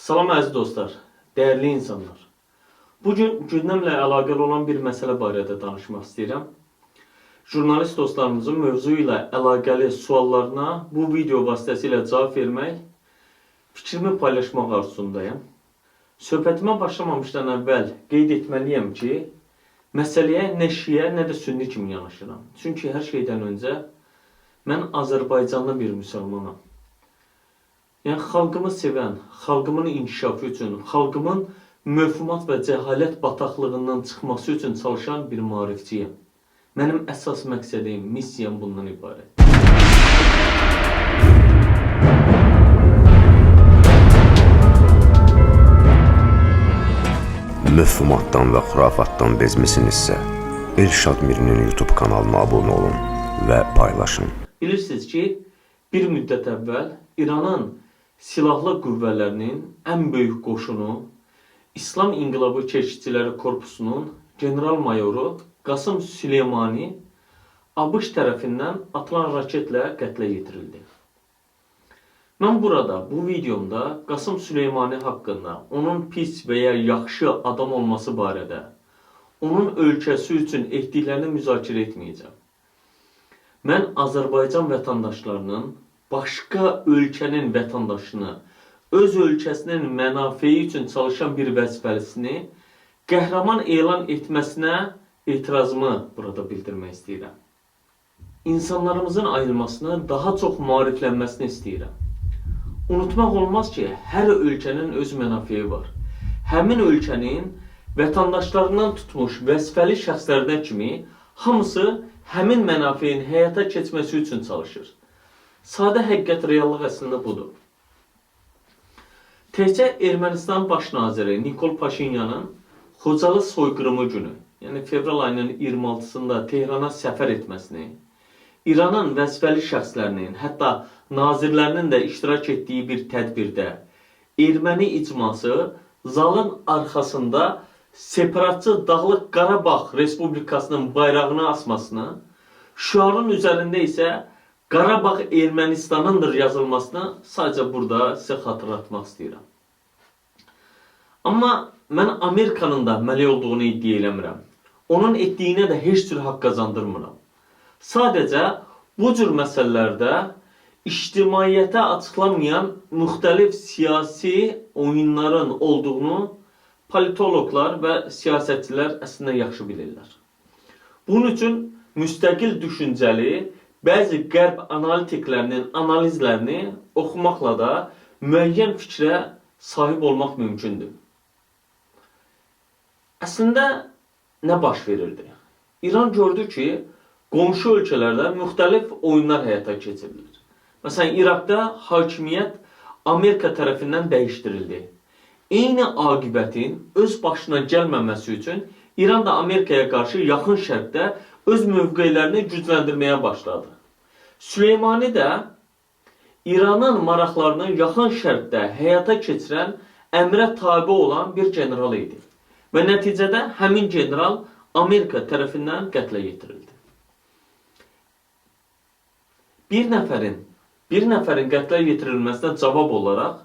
Salam əziz dostlar, dəyərli insanlar. Bugün gündəmlə əlaqəli olan bir məsələ barədə danışmaq istəyirəm. Jurnalist dostlarımızın mövzu ilə əlaqəli suallarına bu video vasitəsilə cavab vermək, fikrimi paylaşmaq arzusundayam. Söhbətimə başlamamışdan əvvəl qeyd etməliyəm ki, məsələyə nə şiə, nə də sünni kimi yanaşıram. Çünki hər şeydən öncə mən Azərbaycanlı bir müsəlmanam. Yəni xalqımı sevən, xalqımın inkişafı üçün, xalqımın mövhumat və cəhalət bataqlığından çıxması üçün çalışan bir maarifçiyəm. Mənim əsas məqsədim, missiyam bundan ibarət. Mövhumatdan və xurafatdan bezmisinizsə, Elşad Mirinin YouTube kanalına abunə olun və paylaşın. Bilirsiniz ki, bir müddət əvvəl İranın silahlı qüvvələrinin ən böyük qoşunu İslam İnqilabı Keşikçiləri Korpusunun general-mayoru Qasım Süleymani ABŞ tərəfindən atılan raketlə qətlə yetirildi. Mən burada, bu videomda Qasım Süleymani haqqında, onun pis və ya yaxşı adam olması barədə, onun ölkəsi üçün etdiklərini müzakirə etməyəcəm. Mən Azərbaycan vətəndaşlarının başqa ölkənin vətəndaşını, öz ölkəsinin mənafeyi üçün çalışan bir vəzifəlisini qəhrəman elan etməsinə etirazımı burada bildirmək istəyirəm. İnsanlarımızın ayılmasını, daha çox maariflənməsini istəyirəm. Unutmaq olmaz ki, hər ölkənin öz mənafeyi var. Həmin ölkənin vətəndaşlarından tutmuş vəzifəli şəxslərdən kimi hamısı həmin mənafeyin həyata keçməsi üçün çalışır. Sadə həqiqət, reallıq əslində budur. Təkcə Ermənistan baş naziri Nikol Paşinyanın Xocalı soyqırımı günü, yəni fevral ayının 26-sında Tehrana səfər etməsini, İranın vəzifəli şəxslərinin, hətta nazirlərinin də iştirak etdiyi bir tədbirdə erməni icması zalın arxasında separatçı Dağlıq Qarabağ Respublikasının bayrağını asmasını, şüarın üzərində isə Qarabağ Ermənistanındır yazılmasını sadəcə burada sizə xatırlatmaq istəyirəm. Amma mən Amerikanın da mələk olduğunu iddia eləmirəm. Onun etdiyinə də heç cür haqq qazandırmıram. Sadəcə bu cür məsələlərdə ictimaiyyətə açıqlanmayan müxtəlif siyasi oyunların olduğunu politoloqlar və siyasətçilər əslində yaxşı bilirlər. Bunun üçün müstəqil düşüncəli bəzi qərb analitiklərinin analizlərini oxumaqla da müəyyən fikrə sahib olmaq mümkündür. Əslində nə baş verirdi? İran gördü ki, qonşu ölkələrdə müxtəlif oyunlar həyata keçirilir. Məsələn, İraqda hakimiyyət Amerika tərəfindən dəyişdirildi. Eyni aqibətin öz başına gəlməməsi üçün İran da Amerikaya qarşı Yaxın Şərqdə öz mövqelərini gücləndirməyə başladı. Süleymani də İranın maraqlarını Yaxın Şərqdə həyata keçirən əmrə tabe olan bir general idi. Və nəticədə həmin general Amerika tərəfindən qətlə yetirildi. Bir nəfərin qətlə yetirilməsinə cavab olaraq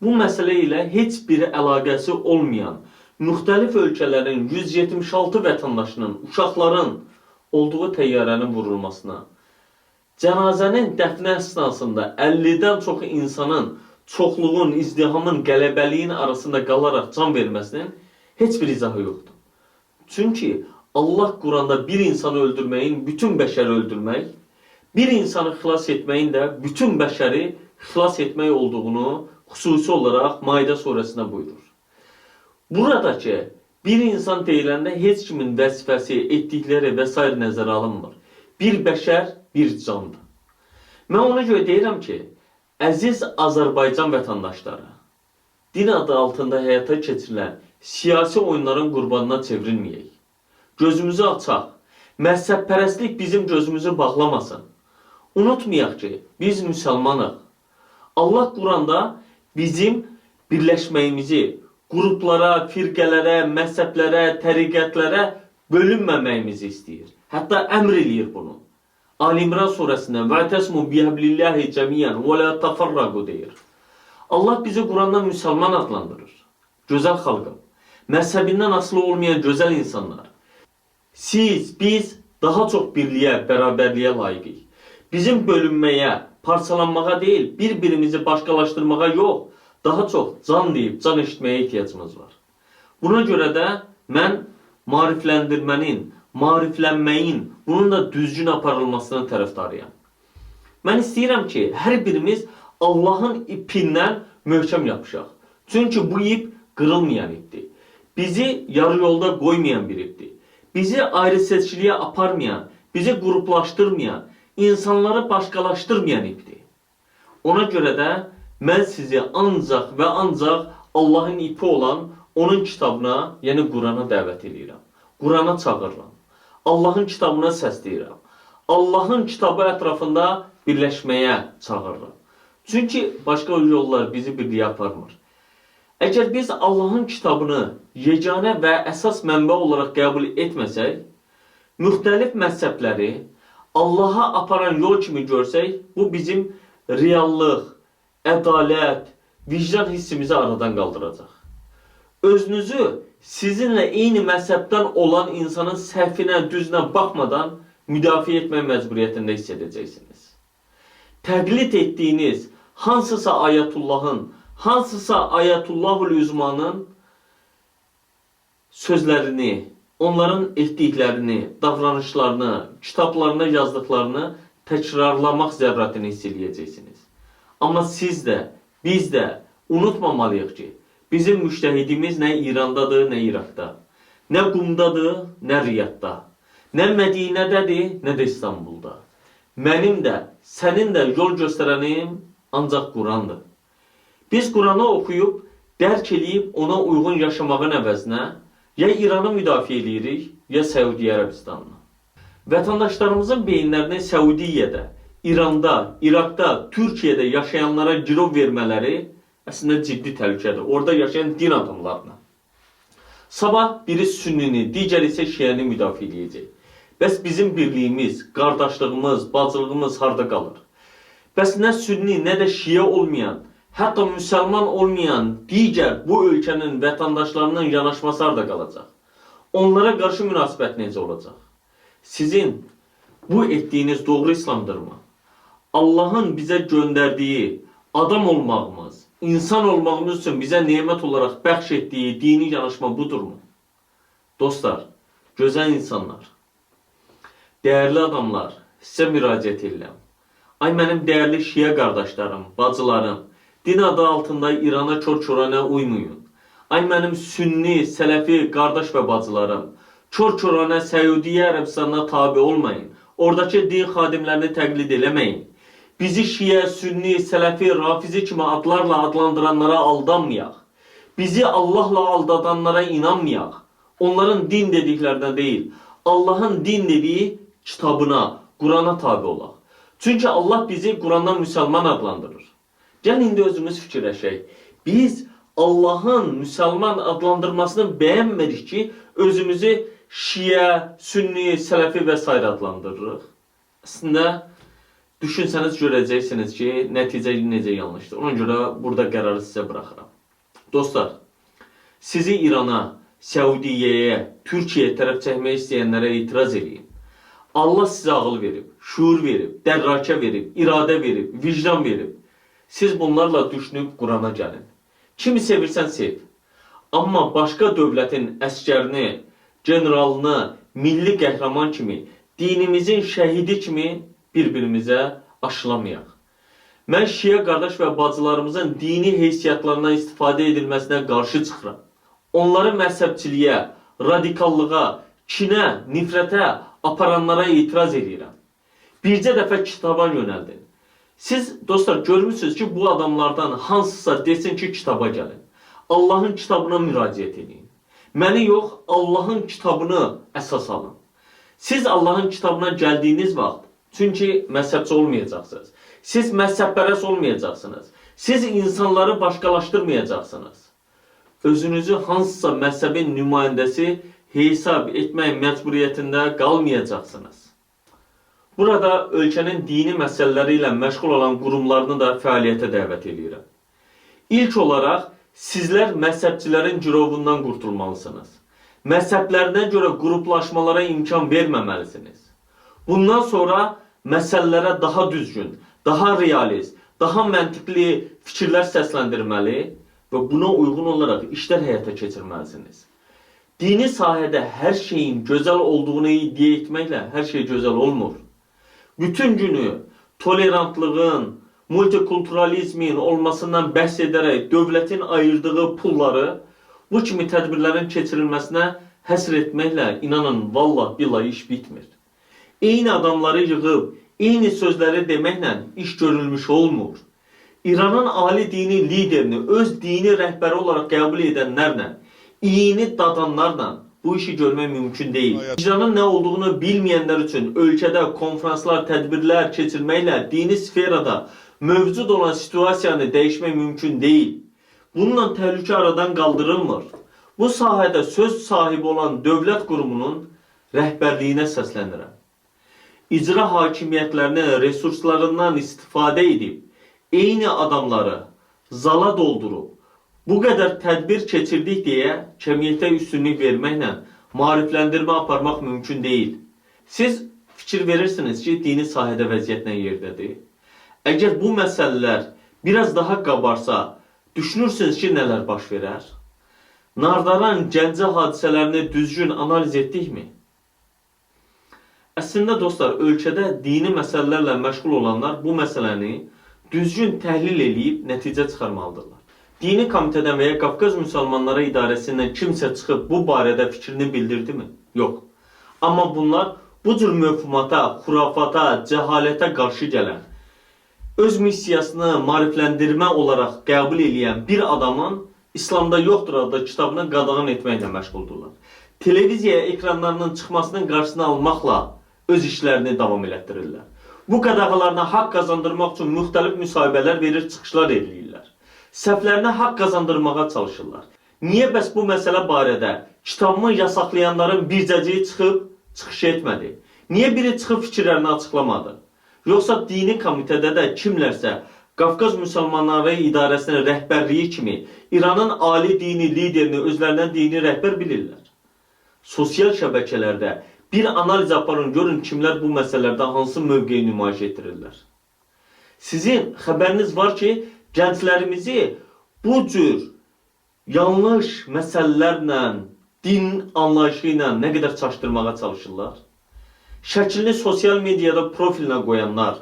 bu məsələ ilə heç bir əlaqəsi olmayan müxtəlif ölkələrin 176 vətəndaşının, uşaqların olduğu təyyarənin vurulmasına, cənazənin dəfni əsnasında 50-dən çox insanın çoxluğun, izdihamın, qələbəliyin arasında qalaraq can verməsinin heç bir izahı yoxdur. Çünki Allah Quranda bir insanı öldürməyin bütün bəşəri öldürmək, bir insanı xilas etməyin də bütün bəşəri xilas etmək olduğunu xüsusi olaraq Maidə surəsində buyurur. Buradakı bir insan deyiləndə heç kimin vəzifəsi, etdikləri və s. nəzərə alınmır. Bir bəşər, bir candır. Mən ona görə deyirəm ki, əziz Azərbaycan vətəndaşları, din adı altında həyata keçirilən siyasi oyunların qurbanına çevrilməyək. Gözümüzü açaq. Məzhəbpərəstlik bizim gözümüzü bağlamasın. Unutmayaq ki, biz müsəlmanıq. Allah Quranda bizim birləşməyimizi, qruplara, firqələrə, məzhəblərə, təriqətlərə bölünməməyimizi istəyir. Hətta əmr eləyir bunu. Ali İmran surəsində və təsmu bihablillahi cəmiyan və la tafarraqu deyir. Allah bizi Quranda müsəlman adlandırır. Gözəl xalqım, məzhəbindən asılı olmayan gözəl insanlar. Siz, biz daha çox birliyə, bərabərliyə layiqik. Bizim bölünməyə, parçalanmağa deyil, bir-birimizi başqalaşdırmağa yox, daha çox can deyib, can eşitməyə ehtiyacımız var. Buna görə də mən maarifləndirmənin, maariflənməyin, bunun da düzgün aparılmasının tərəfdarıyam. Mən istəyirəm ki, hər birimiz Allahın ipindən möhkəm yapışaq. Çünki bu ip qırılmayan ipdir. Bizi yarı yolda qoymayan bir ipdir. Bizi ayrı seçkiliyə aparmayan, bizi qruplaşdırmayan, insanları başqalaşdırmayan ipdir. Ona görə də mən sizi ancaq və ancaq Allahın ipi olan onun kitabına, yəni Qurana dəvət eləyirəm. Qurana çağırıram. Allahın kitabına səsləyirəm. Allahın kitabı ətrafında birləşməyə çağırıram. Çünki başqa yollar bizi birliyə aparmır. Əgər biz Allahın kitabını yeganə və əsas mənbə olaraq qəbul etməsək, müxtəlif məzhəbləri Allaha aparan yol kimi görsək, bu bizim reallıq, ədalət, vicdan hissimizi aradan qaldıracaq. Özünüzü sizinlə eyni məzhəbdən olan insanın səhvinə, düzünə baxmadan müdafiə etmək məcburiyyətində hiss edəcəksiniz. Təqlid etdiyiniz hansısa ayətullahın, hansısa Ayətullahul Üzmanın sözlərini, onların etdiklərini, davranışlarını, kitablarında yazdıqlarını təkrarlamaq zərurətini hiss eləyəcəksiniz. Amma siz də, biz də unutmamalıyıq ki, bizim müştəhidimiz nə İrandadır, nə İraqda, nə Qumdadır, nə Riyadda, nə Mədinədədir, nə də İstanbulda. Mənim də, sənin də yol göstərənim ancaq Qurandır. Biz Quranı oxuyub, dərk eləyib ona uyğun yaşamağın əvəzinə ya İranı müdafiə eləyirik, ya Səudiyyə Ərəbistanını. Vətəndaşlarımızın beyinlərini Səudiyyədə, İranda, İraqda, Türkiyədə yaşayanlara girov vermələri əslində ciddi təhlükədir. Orada yaşayan din adamlarına. Sabah biri sünnini, digəri isə şiəni müdafiə eləyəcək. Bəs bizim birliyimiz, qardaşlığımız, bacılığımız harda qalır? Bəs nə sünni, nə də şiə olmayan, hətta müsəlman olmayan digər bu ölkənin vətəndaşlarının yanaşması harda qalacaq? Onlara qarşı münasibət necə olacaq? Sizin bu etdiyiniz doğru İslamdırmı? Allahın bizə göndərdiyi adam olmağımız, insan olmağımız üçün bizə nemət olaraq bəxş etdiyi dini yanaşma budurmu? Dostlar, gözəl insanlar, dəyərli adamlar, sizə müraciət edirəm. Ay mənim dəyərli şiə qardaşlarım, bacılarım, din adı altında İrana kör-körənə uymayın. Ay mənim sünni, sələfi qardaş və bacılarım, kör-körənə Səudiyyə Ərəbistanına tabe olmayın. Oradakı din xadimlərini təqlid eləməyin. Bizi şiə, sünni, sələfi, rafizi kimi adlarla adlandıranlara aldanmayaq. Bizi Allahla aldadanlara inanmayaq. Onların din dediklərinə deyil, Allahın din dediyi kitabına, Qurana tabe olaq. Çünki Allah bizi Qurandan müsəlman adlandırır. Gəlin indi özümüz fikirləşək. Biz Allahın müsəlman adlandırmasını bəyənmirik ki, özümüzü şiə, sünni, sələfi və s. adlandırırıq. Əslində düşünsəniz görəcəksiniz ki, nəticə necə yanlışdır. Ona görə burada qərarı sizə buraxıram. Dostlar, sizi İrana, Səudiyyəyə, Türkiyəyə tərəf çəkmək istəyənlərə etiraz eləyin. Allah sizə ağıl verib, şuur verib, dərrakə verib, iradə verib, vicdan verib. Siz bunlarla düşünüb Qurana gəlin. Kimi sevirsən sev. Amma başqa dövlətin əskərini, generalını, milli qəhrəman kimi, dinimizin şəhidi kimi bir-birimizə aşılamayaq. Mən şiə qardaş və bacılarımızın dini heysiyyatlarından istifadə edilməsinə qarşı çıxıram. Onları məzhəbçiliyə, radikallığa, kinə, nifrətə aparanlara etiraz edirəm. Bircə dəfə kitaba yönəldin. Siz dostlar görmüsünüz ki, bu adamlardan hansısa desin ki, kitaba gəlin. Allahın kitabına müraciət edin. Məni yox, Allahın kitabını əsas alın. Siz Allahın kitabına gəldiyiniz vaxt, çünki məzhəbçi olmayacaqsınız. Siz məzhəbpərəst olmayacaqsınız. Siz insanları başqalaşdırmayacaqsınız. Özünüzü hansısa məzhəbin nümayəndəsi hesab etmək məcburiyyətində qalmayacaqsınız. Burada ölkənin dini məsələləri ilə məşğul olan qurumlarını da fəaliyyətə dəvət eləyirəm. İlk olaraq sizlər məzhəbçilərin girovundan qurtulmalısınız. Məzhəblərinə görə qruplaşmalara imkan verməməlisiniz. Bundan sonra məsələlərə daha düzgün, daha realist, daha məntiqli fikirlər səsləndirməli və buna uyğun olaraq işlər həyata keçirməlisiniz. Dini sahədə hər şeyin gözəl olduğunu iddia etməklə hər şey gözəl olmur. Bütün günü tolerantlığın, multikulturalizmin olmasından bəhs edərək dövlətin ayırdığı pulları bu kimi tədbirlərin keçirilməsinə həsr etməklə inanın vallah billahi iş bitmir. Eyni adamları yığıb, eyni sözləri deməklə iş görülmüş olmur. İranın ali dini liderini öz dini rəhbəri olaraq qəbul edənlərlə, iyini dadanlarla bu işi görmək mümkün deyil. İcranın nə olduğunu bilməyənlər üçün ölkədə konfranslar, tədbirlər keçirməklə dini sferada mövcud olan situasiyanı dəyişmək mümkün deyil. Bununla təhlükə aradan qaldırılmır. Bu sahədə söz sahibi olan dövlət qurumunun rəhbərliyinə səslənirəm. İcra hakimiyyətlərinin resurslarından istifadə edib, eyni adamları zala doldurub, bu qədər tədbir keçirdik deyə kəmiyyətə üstünlük verməklə maarifləndirmə aparmaq mümkün deyil. Siz fikir verirsiniz ki, dini sahədə vəziyyət nə yerdədir? Əgər bu məsələlər biraz daha qabarsa, düşünürsünüz ki, nələr baş verər? Nardaran, Gəncə hadisələrini düzgün analiz etdikmi? Əslində dostlar, ölkədə dini məsələlərlə məşğul olanlar bu məsələni düzgün təhlil eləyib nəticə çıxarmalıdırlar. Dini komitədən və ya Qafqaz Müsəlmanları İdarəsindən kimsə çıxıb bu barədə fikrini bildirdimi? Yox. Amma bunlar bu cür mövhumata, xurafata, cəhalətə qarşı gələn, öz missiyasını maarifləndirmə olaraq qəbul eləyən bir adamın İslamda yoxdur adlı kitabını qadağan etməklə məşğuldurlar. Televiziya ekranlarının çıxmasının qarşısını almaqla öz işlərini davam elətdirirlər. Bu qadağalarına haqq qazandırmaq üçün müxtəlif müsahibələr verir, çıxışlar eləyirlər. Səhvlərinə haqq qazandırmağa çalışırlar. Niyə bəs bu məsələ barədə kitabımı yasaqlayanların bircəciyi çıxıb çıxış etmədi? Niyə biri çıxıb fikirlərini açıqlamadı? Yoxsa dini komitədə də kimlərsə Qafqaz Müsəlmanları İdarəsinin rəhbərliyi kimi İranın ali dini liderini özlərindən dini rəhbər bilirlər? Sosial şəbəkələrdə bir analiz aparın, görün kimlər bu məsələlərdə hansı mövqeyi nümayiş etdirirlər. Sizin xəbəriniz var ki, gənclərimizi bu cür yanlış məsələlərlə, din anlayışı ilə nə qədər çaşdırmağa çalışırlar? Şəklini sosial mediada profilinə qoyanlar,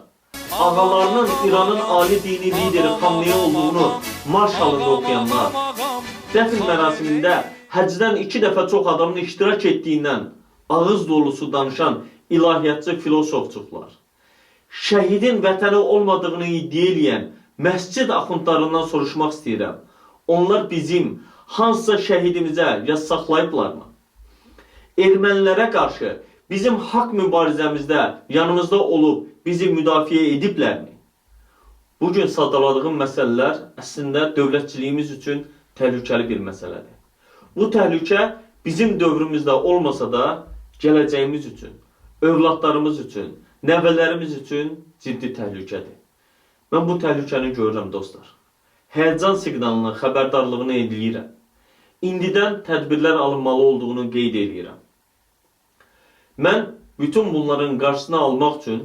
ağalarının İranın ali dini lideri Xamneyi olduğunu marş halında oxuyanlar, dəfn mərasimində həcdən 2 dəfə çox adamın iştirak etdiyindən ağız dolusu danışan ilahiyyatçı filosofçuqlar, şəhidin vətəni olmadığını iddia eləyən məscid axundlarından soruşmaq istəyirəm. Onlar bizim hansısa şəhidimizə yas saxlayıblarmı? Ermənilərə qarşı bizim haqq mübarizəmizdə yanımızda olub bizi müdafiə ediblərmi? Bugün sadaladığım məsələlər əslində dövlətçiliyimiz üçün təhlükəli bir məsələdir. Bu təhlükə bizim dövrümüzdə olmasa da gələcəyimiz üçün, övladlarımız üçün, nəvələrimiz üçün ciddi təhlükədir. Mən bu təhlükəni görürəm dostlar. Həyəcan siqnalının xəbərdarlığını eləyirəm. İndidən tədbirlər alınmalı olduğunu qeyd eləyirəm. Mən bütün bunların qarşısını almaq üçün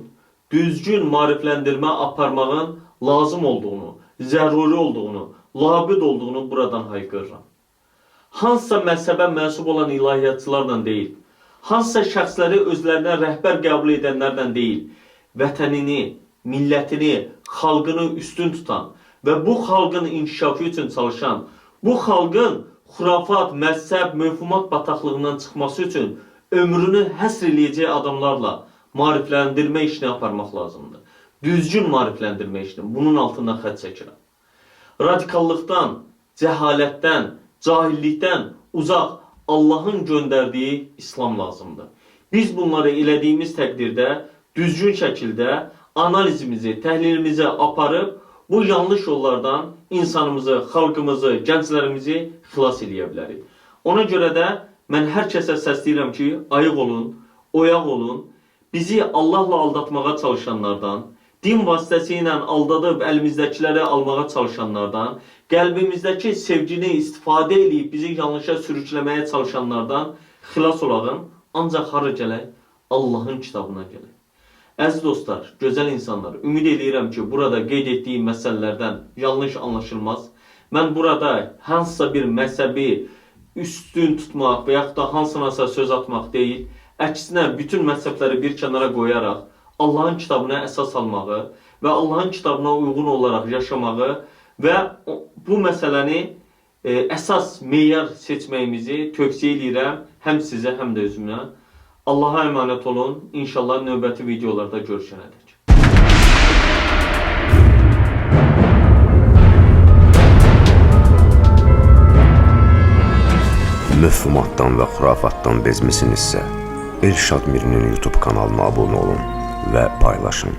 düzgün maarifləndirmə aparmağın lazım olduğunu, zəruri olduğunu, labüd olduğunu buradan hayqırıram. Hansısa məzhəbə mənsub olan ilahiyyatçılarla deyil, hansısa şəxsləri özlərinə rəhbər qəbul edənlərlə deyil, vətənini, millətini, xalqını üstün tutan və bu xalqın inkişafı üçün çalışan, bu xalqın xurafat, məzhəb, mövhumat bataqlığından çıxması üçün ömrünü həsr eləyəcək adamlarla maarifləndirmə işini aparmaq lazımdır. Düzgün maarifləndirmə işini. Bunun altından xətt çəkirəm. Radikallıqdan, cəhalətdən, cahillikdən uzaq Allahın göndərdiyi İslam lazımdır. Biz bunları elədiyimiz təqdirdə düzgün şəkildə analizimizi, təhlilimizi aparıb bu yanlış yollardan insanımızı, xalqımızı, gənclərimizi xilas eləyə bilərik. Ona görə də mən hər kəsə səsləyirəm ki, ayıq olun, oyaq olun. Bizi Allahla aldatmağa çalışanlardan, din vasitəsilə aldadıb əlimizdəkiləri almağa çalışanlardan, Qəlbimizdəki sevgini istifadə eləyib bizi yanlışa sürükləməyə çalışanlardan xilas olağın. Ancaq hara gələk? Allahın kitabına gələk. Əziz dostlar, gözəl insanlar, ümid eləyirəm ki, burada qeyd etdiyim məsələlərdən yanlış anlaşılmaz. Mən burada hansısa bir məzhəbi üstün tutmaq və yaxud da hansınasa söz atmaq deyil, əksinə bütün məzhəbləri bir kənara qoyaraq Allahın kitabına əsas almağı və Allahın kitabına uyğun olaraq yaşamağı və bu məsələni əsas meyar seçməyimizi tövsiyə eləyirəm həm sizə, həm də özümə. Allaha əmanət olun. İnşallah növbəti videolarda görüşənədək. Məfhumatdan və xurafatdan bezmisinizsə, Elşad Mirinin YouTube kanalına abunə olun və paylaşın.